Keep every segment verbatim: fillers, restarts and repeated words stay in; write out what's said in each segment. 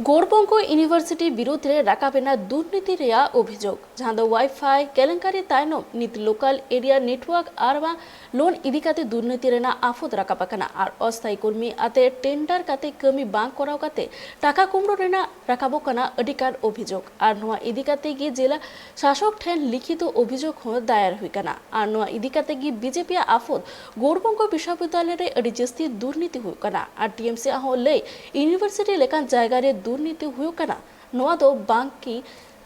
ᱜᱳᱣᱲᱵᱚᱝᱜᱚ university ᱵᱤᱨᱩᱫᱷ ᱨᱮ ᱨᱟᱠᱟᱵ ᱮᱱᱟ ᱫᱩᱨᱱᱤᱛᱤ ᱨᱮᱭᱟᱜ ᱚᱵᱷᱤᱡᱳᱜᱽ, ᱡᱟᱦᱟᱸ ᱫᱚ ᱣᱟᱭᱯᱷᱟᱭ ᱠᱮᱞᱮᱝᱠᱟᱨᱤ ᱛᱟᱭᱱᱚᱢ ᱱᱤᱛ ᱞᱳᱠᱟᱞ ᱮᱨᱤᱭᱟ ᱱᱮᱴᱣᱟᱨᱠ ᱟᱨ ᱵᱟᱝ ᱞᱳᱱ ᱤᱫᱤ ᱠᱟᱛᱮ ᱫᱩᱨᱱᱤᱛᱤ ᱨᱮᱱᱟᱜ ᱟᱯᱷᱚᱫ ᱨᱟᱠᱟᱵ ᱟᱠᱟᱱᱟ ᱟᱨ ᱚᱥᱛᱷᱟᱭᱤ ᱠᱚᱨᱢᱤ ᱟᱛᱮ ᱴᱮᱱᱰᱟᱨ ᱠᱟᱛᱮ ᱠᱟᱹᱢᱤ ᱵᱟᱝ ᱠᱚᱨᱟᱣ ᱠᱟᱛᱮ ᱴᱟᱠᱟ ᱠᱩᱢᱵᱽᱲᱩ ᱨᱮᱱᱟᱜ ᱨᱟᱠᱟᱵᱚᱜ ᱠᱟᱱᱟ ᱟᱹᱰᱤ ᱜᱟᱱ ᱚᱵᱷᱤᱡᱳᱜᱽ᱾ ᱟᱨ ᱱᱚᱣᱟ ᱤᱫᱤ ᱠᱟᱛᱮ ᱜᱮ ᱡᱮᱞᱟ ᱥᱟᱥᱚᱠ ᱴᱷᱮᱱ ᱞᱤᱠᱷᱤᱛᱚ ᱚᱵᱷᱤᱡᱳᱜᱽ ᱦᱚᱸ ᱫᱟᱭᱟᱨ ᱦᱩᱭ ᱠᱟᱱᱟ᱾ ᱟᱨ ᱱᱚᱣᱟ ᱤᱫᱤ ᱠᱟᱛᱮ ᱜᱮ ᱵᱤᱡᱮᱯᱤ ᱟᱜ ᱟᱯᱷᱚᱫ, ᱜᱳᱣᱲᱵᱚᱝᱜᱚ ᱵᱤᱥᱥᱚᱵᱤᱫᱽᱫᱟᱞᱚᱭ ᱨᱮ ᱟᱹᱰᱤ ᱡᱟᱹᱥᱛᱤ ᱫᱩᱨᱱᱤᱛᱤ ᱦᱩᱭᱩᱜ ᱠᱟᱱᱟ ᱟᱨ ᱴᱤᱮᱢᱥᱤ ᱟᱜ ᱦᱚᱸ ᱞᱟᱹᱭ ᱤᱭᱩᱱᱤᱵᱷᱟᱨᱥᱤᱴᱤ ᱞᱮᱠᱟᱱ ᱡᱟᱭᱜᱟ ᱨᱮ ᱫᱩᱨᱱᱤᱛᱤ ᱦᱩᱭᱩᱜ ᱠᱟᱱᱟ, ᱱᱚᱣᱟ ᱫᱚ ᱵᱟᱝ ᱠᱤ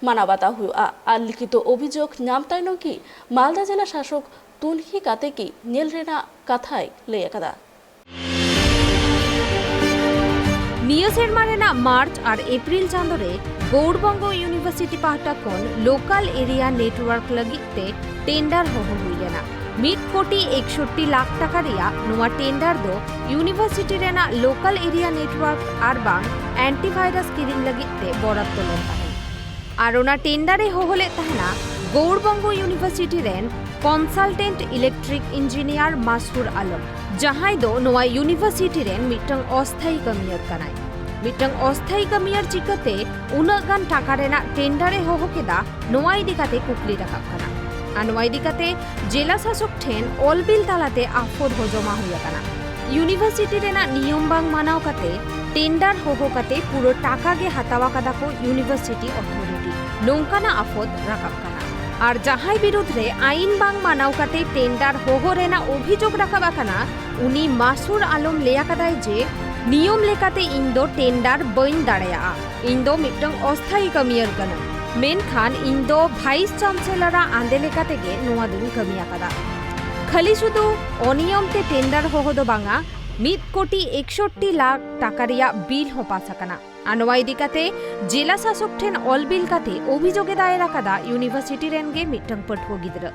ᱢᱟᱱᱟᱣ ᱵᱟᱛᱟᱣ ᱦᱩᱭᱩᱜᱼᱟ᱾ ᱟᱨ ᱞᱤᱠᱷᱤᱛᱚ ᱚᱵᱷᱤᱡᱳᱜᱽ ᱧᱟᱢ ᱛᱟᱭᱱᱚᱢ ᱜᱮ ᱢᱟᱞᱫᱟ ᱡᱮᱞᱟ ᱥᱟᱥᱚᱠ ᱛᱩᱱᱠᱷᱤ ᱠᱟᱛᱮ ᱜᱮ ᱧᱮᱞ ᱨᱮᱱᱟᱜ ᱠᱟᱛᱷᱟᱭ ᱞᱟᱹᱭ ᱟᱠᱟᱫᱟ᱾ ᱱᱤᱭᱟᱹ ᱥᱮᱨᱢᱟ ᱨᱮᱱᱟᱜ ᱢᱟᱨᱪ ᱟᱨ ᱮᱯᱨᱤᱞ ᱪᱟᱸᱫᱳ ᱨᱮ ᱜᱳᱣᱲᱵᱚᱝᱜᱚ ᱤᱭᱩᱱᱤᱵᱷᱟᱨᱥᱤᱴᱤ ᱯᱟᱦᱴᱟ ᱠᱷᱚᱱ ᱞᱳᱠᱟᱞ ᱮᱨᱤᱭᱟ ᱱᱮᱴᱣᱟᱨᱠ ᱞᱟᱹᱜᱤᱫ ᱛᱮ ᱴᱮᱱᱰᱟᱨ ᱦᱚᱦᱚ ᱦᱩᱭ ᱞᱮᱱᱟ᱾ ᱢᱤᱫ ᱠᱳᱴᱤ ᱮᱠᱥᱚᱴᱴᱤ ᱞᱟᱠᱷ ᱴᱟᱠᱟ ᱨᱮᱭᱟᱜ ᱱᱚᱣᱟ ᱴᱮᱱᱰᱟᱨ ᱫᱚ ᱤᱭᱩᱱᱤᱵᱷᱟᱨᱥᱤᱴᱤ ᱨᱮᱱᱟᱜ ᱞᱳᱠᱟᱞ ᱮᱨᱤᱭᱟ ᱱᱮᱴᱣᱟᱨᱠ ᱟᱨ ᱵᱟᱝ ᱮᱱᱴᱤᱵᱷᱟᱭᱨᱟᱥ ᱠᱤᱨᱤᱧ ᱞᱟᱹᱜᱤᱫ ᱛᱮ ᱵᱚᱨᱟᱫ ᱞᱮᱱ ᱛᱟᱦᱮᱸᱫ᱾ ᱟᱨ ᱚᱱᱟ ᱴᱮᱱᱰᱟᱨ ᱮ ᱦᱚᱦᱚ ᱞᱮᱫ ᱛᱟᱦᱮᱱᱟ ᱜᱳᱣᱲᱵᱚᱝᱜᱚ ᱤᱭᱩᱱᱤᱵᱷᱟᱨᱥᱤᱴᱤ ᱨᱮᱱ ᱠᱚᱱᱥᱟᱞᱴᱮᱱᱴ ᱤᱞᱮᱠᱴᱨᱤᱠ ᱤᱧᱡᱤᱱᱤᱭᱟᱨ ᱢᱟᱥᱩᱨ ᱟᱞᱚᱢ, ᱡᱟᱦᱟᱸᱭ ᱫᱚ ᱱᱚᱣᱟ ᱤᱭᱩᱱᱤᱵᱷᱟᱨᱥᱤᱴᱤ ᱨᱮᱱ ᱢᱤᱫᱴᱟᱝ ᱚᱥᱛᱷᱟᱭᱤ ᱠᱟᱹᱢᱤᱭᱟᱹᱨ ᱠᱟᱱᱟᱭ᱾ ᱢᱤᱫᱴᱟᱝ ᱚᱥᱛᱷᱟᱭᱤ ᱠᱟᱹᱢᱤᱭᱟᱹᱨ ᱪᱤᱠᱟᱹᱛᱮ ᱩᱱᱟᱹᱜ ᱜᱟᱱ ᱴᱟᱠᱟ ᱨᱮᱱᱟᱜ ᱴᱮᱱᱰᱟᱨ ᱮ ᱦᱚᱦᱚ ᱠᱮᱫᱟ, ᱱᱚᱣᱟ ᱤᱫᱤ ᱠᱟᱛᱮ ᱠᱩᱠᱞᱤ ᱨᱟᱠᱟᱵ ᱠᱟᱱᱟ᱾ ᱟᱨ ᱱᱚᱣᱟ ᱤᱫᱤ ᱠᱟᱛᱮ ᱡᱮᱞᱟ ᱥᱟᱥᱚᱠ ᱴᱷᱮᱱ ᱚᱞ ᱵᱤᱞ ᱛᱟᱞᱟᱛᱮ ᱟᱯᱷᱚᱨ ᱦᱚᱸ ᱡᱚᱢᱟ ᱦᱩᱭ ᱟᱠᱟᱱᱟ᱾ ᱤᱭᱩᱱᱤᱵᱷᱟᱨᱥᱤᱴᱤ ᱨᱮᱱᱟᱜ ᱱᱤᱭᱚᱢ ᱵᱟᱝ ᱢᱟᱱᱟᱣ ᱠᱟᱛᱮ ᱴᱮᱱᱰᱟᱨ ᱦᱚᱦᱚ ᱠᱟᱛᱮ ᱯᱩᱨᱟᱹ ᱴᱟᱠᱟ ᱜᱮ ᱦᱟᱛᱟᱣ ᱟᱠᱟᱫᱟ ᱠᱚ ᱤᱭᱩᱱᱤᱵᱷᱟᱨᱥᱤᱴᱤ ᱚᱛᱷᱚᱨᱤᱴᱤ, ᱱᱚᱝᱠᱟᱱᱟᱜ ᱟᱯᱷᱚᱫ ᱨᱟᱠᱟᱵ ᱠᱟᱱᱟ᱾ ᱟᱨ ᱡᱟᱦᱟᱸᱭ ᱵᱤᱨᱩᱫᱷ ᱨᱮ ᱟᱭᱤᱱ ᱵᱟᱝ ᱢᱟᱱᱟᱣ ᱠᱟᱛᱮ ᱴᱮᱱᱰᱟᱨ ᱦᱚᱦᱚ ᱨᱮᱱᱟᱜ ᱚᱵᱷᱤᱡᱳᱜᱽ ᱨᱟᱠᱟᱵ ᱟᱠᱟᱱᱟ, ᱩᱱᱤ ᱢᱟᱥᱩᱨ ᱟᱞᱚᱢ ᱞᱟᱹᱭ ᱟᱠᱟᱫᱟᱭ ᱡᱮ, ᱱᱤᱭᱚᱢ ᱞᱮᱠᱟᱛᱮ ᱤᱧ ᱫᱚ ᱴᱮᱱᱰᱟᱨ ᱵᱟᱹᱧ ᱫᱟᱲᱮᱭᱟᱜᱼᱟ, ᱤᱧ ᱫᱚ ᱢᱤᱫᱴᱟᱝ ᱚᱥᱛᱷᱟᱭᱤ ᱠᱟᱹᱢᱤᱭᱟᱹᱨ ᱠᱟᱹᱱᱟᱹᱧ, ᱢᱮᱱᱠᱷᱟᱱ ᱤᱧ ᱫᱚ ᱵᱷᱟᱭᱤᱥ ᱪᱟᱱᱥᱮᱞᱚᱨᱟᱜ ᱟᱸᱫᱮ ᱞᱮᱠᱟ ᱛᱮᱜᱮ ᱱᱚᱣᱟ ᱫᱚᱧ ᱠᱟᱹᱢᱤ ᱟᱠᱟᱫᱟ᱾ ᱠᱷᱟᱹᱞᱤ ᱥᱩᱫᱷᱩ ᱚᱱᱤᱭᱚᱢ ᱛᱮ ᱴᱮᱱᱰᱟᱨ ᱦᱚᱦᱚ ᱫᱚ ᱵᱟᱝᱟ, ᱢᱤᱫ ᱠᱳᱴᱤ ᱮᱠᱥᱚᱴᱴᱤ ᱞᱟᱠᱷ ᱴᱟᱠᱟ ᱨᱮᱭᱟᱜ ᱵᱤᱞ ᱦᱚᱸ ᱯᱟᱥ ᱟᱠᱟᱱᱟ᱾ ᱟᱨ ᱱᱚᱣᱟ ᱤᱫᱤ ᱠᱟᱛᱮ ᱡᱮᱞᱟ ᱥᱟᱥᱚᱠ ᱴᱷᱮᱱ ᱚᱞ ᱵᱤᱞ ᱠᱟᱛᱮ ᱚᱵᱷᱤᱡᱳᱜᱽ ᱮ ᱫᱟᱭᱮᱨ ᱟᱠᱟᱫᱟ ᱤᱭᱩᱱᱤᱵᱷᱟᱨᱥᱤᱴᱤ ᱨᱮᱱ ᱜᱮ ᱢᱤᱫᱴᱟᱝ ᱯᱟᱹᱴᱷᱩᱣᱟᱹ ᱜᱤᱫᱽᱨᱟᱹ᱾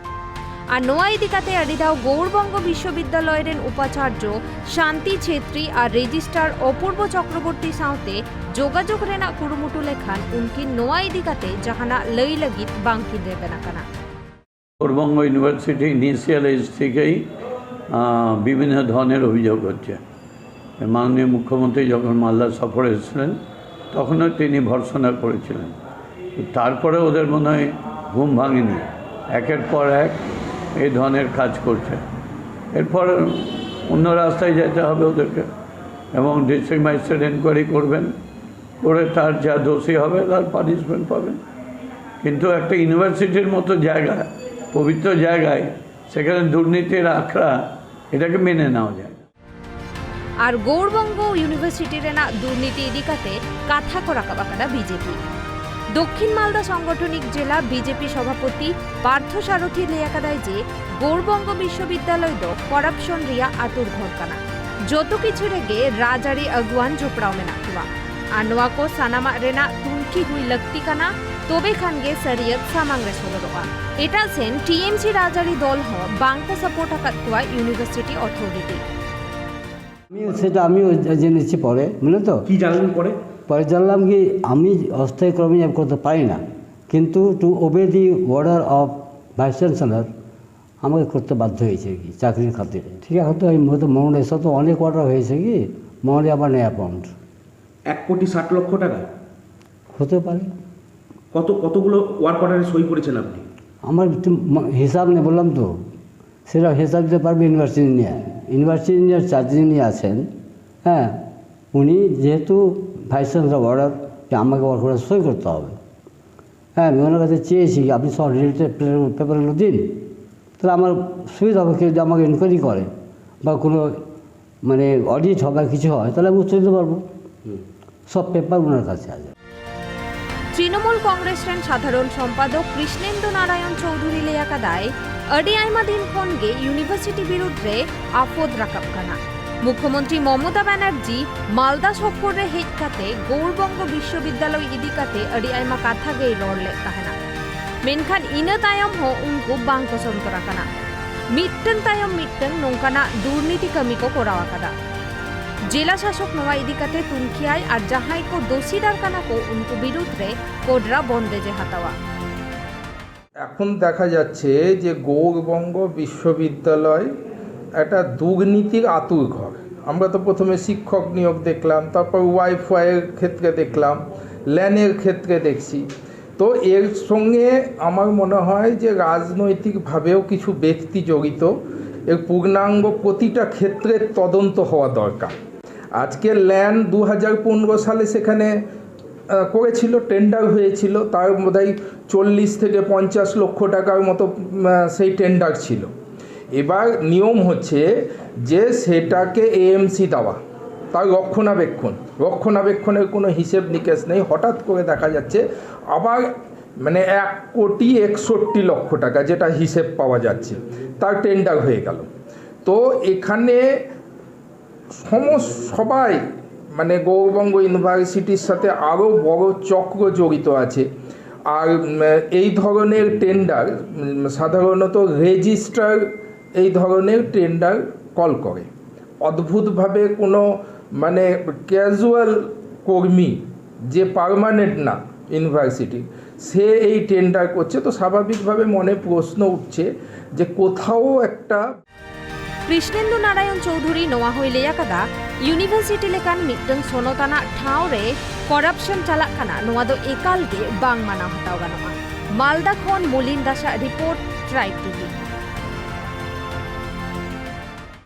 ᱟᱨ ᱱᱚᱣᱟ ᱤᱫᱤ ᱠᱟᱛᱮ ᱟᱹᱰᱤ ᱫᱷᱟᱣ ᱜᱳᱣᱲᱵᱚᱝᱜᱚ ᱵᱤᱥᱥᱚᱵᱤᱫᱽᱫᱟᱞᱚᱭ ᱨᱮᱱ ᱩᱯᱟᱪᱟᱨᱡᱚ ᱥᱟᱱᱛᱤ ᱪᱷᱮᱛᱨᱤ ᱟᱨ ᱨᱮᱡᱤᱥᱴᱟᱨ ᱚᱯᱩᱨᱵᱚ ᱪᱚᱠᱨᱚᱵᱚᱨᱛᱤ ᱥᱟᱶᱛᱮ ᱡᱳᱜᱟᱡᱳᱜᱽ ᱨᱮᱱᱟᱜ ᱠᱩᱨᱩᱢᱩᱴᱩ ᱞᱮᱠᱷᱟᱱ ᱩᱱᱠᱤᱱ ᱱᱚᱣᱟ ᱤᱫᱤ ᱠᱟᱛᱮ ᱡᱟᱦᱟᱱᱟᱜ ᱞᱟᱹᱭ ᱞᱟᱹᱜᱤᱫ ᱵᱟᱝᱠᱤᱱ ᱨᱮᱵᱮᱱ ᱟᱠᱟᱱᱟ᱾ উত্তরবঙ্গ ইউনিভার্সিটি ইনিশিয়াল এজ থেকেই আহ, বিভিন্ন ধরনের অভিযোগ হচ্ছে। মাননীয় মুখ্যমন্ত্রী যখন মালদা সফরে এসেছিলেন, তখনও তিনি ভর্ৎসনা করেছিলেন। তারপরে ওদের মনে হয় ঘুম ভাঙেনি, একের পর এক এই ধরনের কাজ করছে। এরপর অন্য রাস্তায় যেতে হবে ওদেরকে, এবং ডিস্ট্রিক্ট ম্যাজিস্ট্রেট এনকোয়ারি করবেন, করে তার যা দোষী হবে তার পানিশমেন্ট পাবেন। কিন্তু একটা ইউনিভার্সিটির মতো জায়গা, পবিত্র জায়গায়, সেখানে দুর্নীতির আখড়া, এটাকে মেনে নেওয়া যায় না। ᱟᱨ ᱜᱳᱣᱲᱵᱚᱝᱜᱚ ᱤᱭᱩᱱᱤᱵᱷᱟᱨᱥᱤᱴᱤ ᱨᱮᱱᱟᱜ ᱫᱩᱨᱱᱤᱛᱤ ᱤᱫᱤ ᱠᱟᱛᱮ ᱠᱟᱛᱷᱟ ᱠᱚ ᱨᱟᱠᱟᱵ ᱟᱠᱟᱫᱟ ᱵᱤᱡᱮᱯᱤ᱾ ᱫᱚᱠᱠᱷᱤᱱ ᱢᱟᱞᱫᱟ ᱥᱚᱝᱜᱚᱴᱷᱚᱱᱤᱠ ᱡᱮᱞᱟ ᱵᱤᱡᱮᱯᱤ ᱥᱚᱵᱷᱟᱯᱚᱛᱤ ᱯᱟᱨᱛᱷᱚ ᱥᱟᱨᱚᱛᱷᱤ ᱞᱟᱹᱭ ᱟᱠᱟᱫᱟᱭ ᱡᱮ ᱜᱳᱣᱲᱵᱚᱝᱜᱚ ᱵᱤᱥᱥᱚᱵᱤᱫᱽᱫᱟᱞᱚᱭ ᱫᱚ ᱠᱚᱨᱟᱯᱥᱚᱱ ᱨᱮᱭᱟᱜ ᱟᱹᱛᱩᱨ ᱜᱷᱚᱨ ᱠᱟᱱᱟ᱾ ᱡᱚᱛᱚ ᱠᱤᱪᱷᱩ ᱨᱮᱜᱮ ᱨᱟᱡᱽᱟᱹᱨᱤ ᱟᱹᱜᱩᱣᱟᱱ ᱡᱚᱯᱲᱟᱣ ᱢᱮᱱᱟᱜ ᱠᱚᱣᱟ ᱟᱨ ᱱᱚᱣᱟ ᱠᱚ ᱥᱟᱱᱟᱢᱟᱜ ᱨᱮᱱᱟᱜ ᱛᱩᱱᱠᱷᱤ ᱦᱩᱭ ᱞᱟᱹᱠᱛᱤ ᱠᱟᱱᱟ, ᱛᱚᱵᱮ ᱠᱷᱟᱱ ᱜᱮ ᱥᱟᱹᱨᱤᱭᱟᱹᱛ ᱥᱟᱢᱟᱝ ᱨᱮ ᱥᱚᱫᱚᱨᱚᱜᱼᱟ᱾ ᱮᱴᱟᱜ ᱥᱮᱱ ᱴᱤᱮᱢᱥᱤ ᱨᱟᱡᱽᱟᱹᱨᱤ ᱫᱚᱞ ᱦᱚᱸ ᱵᱟᱝ ᱠᱚ ᱥᱟᱯᱳᱨᱴ ᱟᱠᱟᱫ ᱠᱚᱣᱟ ᱤᱭᱩᱱᱤᱵᱷᱟᱨᱥᱤᱴᱤ ᱚᱛᱷᱚᱨᱤᱴᱤ᱾ আমি সেটা আমিও জেনেছি পরে, বুঝলেন তো? কি জানলেন পরে? পরে জানলাম কি, আমি অস্থায়ী কর্মী আমি করতে পারি না, কিন্তু two ওবে the order of vice chancellor আমাকে করতে বাধ্য হয়েছে কি চাকরির খাতিরে। ঠিক আছে, তো এই মুহূর্তে মরণ এসব তো অনেক অর্ডার হয়েছে কি, মরণে আবার নেই অ্যাপয়েন্ট এক কোটি ষাট লক্ষ টাকা। হতে পারে। কত কতগুলো ওয়ার্ক অর্ডারে সই করেছেন আপনি? আমার তো ম- হিসাব নেই, বললাম তো, সেটা হিসাব দিতে পারবে ইউনিভার্সিটি ইঞ্জিনিয়ার। ইউনিভার্সিটি ইঞ্জিনিয়ার চার যিনি আছেন, হ্যাঁ, উনি যেহেতু ভাইস চ্যান্সেলর অর্ডার, যে আমাকে ওয়ার্ক অর্ডার সই করতে হবে। হ্যাঁ, আমি ওনার কাছে চেয়েছি কি আপনি সব রিলেটেড পেপারগুলো দিন, তাহলে আমার সুবিধা হবে। কেউ যদি আমাকে এনকোয়ারি করে বা কোনো মানে অডিট হয় বা কিছু হয়, তাহলে আমি উত্তর দিতে পারবো। সব পেপার ওনার কাছে আছে। ᱛᱨᱤᱱᱚᱢᱩᱞ ᱠᱚᱝᱜᱨᱮᱥ ᱨᱮᱱ ᱥᱟᱫᱷᱟᱨᱚᱱ ᱥᱚᱢᱯᱟᱫᱚᱠ ᱠᱨᱤᱥᱱᱮᱱᱫᱩ ᱱᱟᱨᱟᱭᱚᱱ ᱪᱳᱣᱫᱷᱩᱨᱤ ᱞᱟᱹᱭ ᱟᱠᱟᱫᱟᱭ, ᱟᱹᱰᱤ ᱟᱭᱢᱟ ᱫᱤᱱ ᱠᱷᱚᱱ ᱜᱮ ᱤᱭᱩᱱᱤᱵᱷᱟᱨᱥᱤᱴᱤ ᱵᱤᱨᱩᱫᱷ ᱨᱮ ᱟᱯᱚᱫ ᱨᱟᱠᱟᱵ ᱠᱟᱱᱟ᱾ ᱢᱩᱠᱷᱭᱚᱢᱚᱱᱛᱨᱤ ᱢᱚᱢᱚᱛᱟ ᱵᱟᱱᱟᱨᱡᱤ ᱢᱟᱞᱫᱟ ᱥᱚᱯᱷᱚᱨ ᱨᱮ ᱦᱮᱡ ᱠᱟᱛᱮ ᱜᱳᱣᱲᱵᱚᱝᱜᱚ ᱵᱤᱥᱥᱚᱵᱤᱫᱽᱫᱟᱞᱚᱭ ᱤᱫᱤ ᱠᱟᱛᱮ ᱟᱹᱰᱤ ᱟᱭᱢᱟ ᱠᱟᱛᱷᱟ ᱜᱮᱭ ᱨᱚᱲ ᱞᱮᱫ ᱛᱟᱦᱮᱱᱟ᱾ ᱢᱮᱱᱠᱷᱟᱱ ᱤᱱᱟᱹ ᱛᱟᱭᱚᱢ ᱦᱚᱸ ᱩᱱᱠᱩ ᱵᱟᱝ ᱠᱚ ᱥᱚᱱᱛᱚᱨ ᱟᱠᱟᱱᱟ᱾ ᱢᱤᱫᱴᱟᱝ ᱛᱟᱭᱚᱢ ᱢᱤᱫᱴᱟᱝ ᱱᱚᱝᱠᱟᱱᱟᱜ ᱫᱩᱨᱱᱤᱛᱤ ᱠᱟᱹᱢᱤ ᱠᱚ ᱠᱚᱨᱟᱣ ᱟᱠᱟᱫᱟ᱾ ᱡᱮᱞᱟ ᱥᱟᱥᱚᱠ ᱱᱚᱣᱟ ᱤᱫᱤ ᱠᱟᱛᱮ ᱛᱩᱱᱠᱷᱤᱭᱟᱭ ᱟᱨ ᱡᱟᱦᱟᱸᱭ ᱠᱚ ᱫᱳᱥᱤᱫᱟᱨ ᱠᱟᱱᱟ ᱠᱚ ᱩᱱᱠᱩ ᱵᱤᱨᱩᱫᱷ ᱨᱮ ᱠᱚᱰᱨᱟ ᱵᱚᱱᱫᱮᱡ ᱮ ᱦᱟᱛᱟᱣᱟ᱾ এখন দেখা যাচ্ছে যে গৌড়বঙ্গ বিশ্ববিদ্যালয় একটা দুর্নীতির আতুর ঘর। আমরা তো প্রথমে শিক্ষক নিয়োগ দেখলাম, তারপর ওয়াইফাইয়ের ক্ষেত্রে দেখলাম, ল্যানের ক্ষেত্রে দেখছি। তো এর সঙ্গে আমার মনে হয় যে রাজনৈতিকভাবেও কিছু ব্যক্তি জড়িত। এর পূর্ণাঙ্গ প্রতিটা ক্ষেত্রে তদন্ত হওয়া দরকার। আজকে ল্যান দু হাজার পনেরো সালে সেখানে আহ, করেছিল, টেন্ডার হয়েছিল, তার বোধহয় চল্লিশ থেকে পঞ্চাশ লক্ষ টাকার মতো উম, আহ, সেই টেন্ডার ছিল। এবার নিয়ম হচ্ছে যে সেটাকে এএমসি দেওয়া, তার রক্ষণাবেক্ষণ, রক্ষণাবেক্ষণের কোনো হিসেব নিকেশ নেই। হঠাৎ করে দেখা যাচ্ছে আবার মানে এক কোটি একষট্টি লক্ষ টাকা, যেটা হিসেব পাওয়া যাচ্ছে, তার টেন্ডার হয়ে গেল। তো এখানে সমস সবাই মানে গৌরবঙ্গ ইউনিভার্সিটির সাথে আরও বড় চক্র জড়িত আছে। আর উম, এই ধরনের টেন্ডার সাধারণত রেজিস্ট্রার এই ধরনের টেন্ডার কল করে। অদ্ভুতভাবে কোনো মানে ক্যাজুয়াল কর্মী, যে পার্মানেন্ট না ইউনিভার্সিটি, সে এই টেন্ডার করছে। তো স্বাভাবিকভাবে মনে প্রশ্ন উঠছে যে কোথাও একটা ᱠᱨᱤᱥᱱᱮᱱᱫᱩ ᱱᱟᱨᱟᱭᱚᱱ ᱪᱳᱣᱫᱷᱩᱨᱤ ᱱᱚᱣᱟ ᱦᱚᱸᱭ ᱞᱟᱹᱭ ᱟᱠᱟᱫᱟ, ᱤᱭᱩᱱᱤᱵᱷᱟᱨᱥᱤᱴᱤ ᱞᱮᱠᱟᱱ ᱢᱤᱫᱴᱟᱝ ᱥᱚᱱᱚᱛ ᱟᱱᱟᱜ ᱴᱷᱟᱶ ᱨᱮ ᱠᱚᱨᱟᱯᱥᱚᱱ ᱪᱟᱞᱟᱜ ᱠᱟᱱᱟ, ᱱᱚᱣᱟ ᱫᱚ ᱮᱠᱟᱞ ᱜᱮ ᱵᱟᱝ ᱢᱟᱱᱟᱣ ᱦᱟᱛᱟᱣ ᱜᱟᱱᱚᱜᱼᱟ᱾ ᱢᱟᱞᱫᱟ ᱠᱷᱚᱱ ᱢᱚᱞᱤᱱ ᱫᱟᱥᱟᱜ ᱨᱤᱯᱳᱨᱴ, ᱴᱨᱟᱭᱤᱵ ᱴᱤᱵᱷᱤ᱾